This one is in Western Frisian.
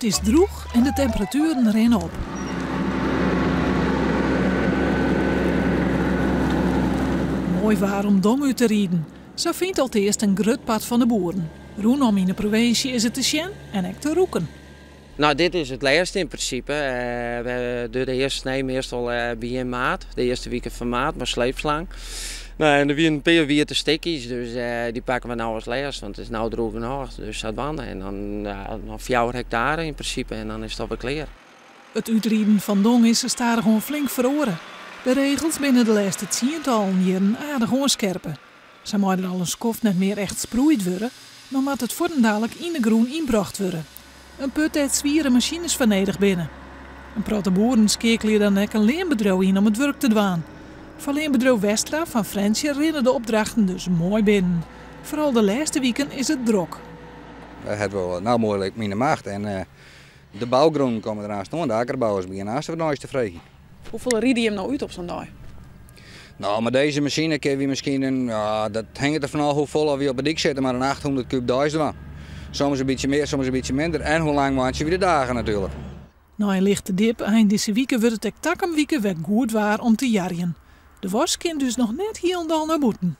It is drûch en de temperatueren rinne op. Moai waar om dong út te riden, sa fynt alteast in grut part fan de boeren. Rûnom yn de provinsje is it te sjen en ek te rûken. No, dit is it lêste yn prinsipe. We dogge de earste snee meastal begjin maart, de earste wike fan maart, mei sleepslang. No, en der wiene in pear wiete stikjes, dus dy pakke we no as lêste, want it is no drûch genôch. Dus sadwaande. En dan noch 4 hektare yn prinsipe en dan is it alwer klear. It útriden fan dong is stadichoan flink feroare. De regels binne de lêste tsientallen jierren aardich oanskerpe. Sa mei der al in skoft net mear echt sproeid wurde, mar moat it fuortendalik yn de grûn ynbrocht wurde. In put dêr't swiere masines foar nedich binne. In protte boeren skeakelje dan ek in leanbedriuw yn om it wurk te dwaan. Foar leanbedriuw Westra fan Frjentsjer rinne de opdrachten dus moai binnen. Foaral de lêste wiken is it drok. Wy hawwe wol no moai myn macht en de bougrûnen komme der aanst oan. De akkerbouwers begjinne aanst wat nijs te freegjen. Hoefolle ride jim no út op sa'n dei? No, mei dizze masine kinne wy miskien in, ja, dat hinget der fanôf hoefolle wy op de dyk sitte, mar in 800 kúb deis dwaan. Soms in bytsje mear, soms in bytsje minder. En hoe lang meitsje wy de dagen natuerlik. Nei in lichte dip ein dizze wike wurdt it ek takom wike wer goed waar om te jarjen. De wosk kin dus noch net hielendal nei bûten.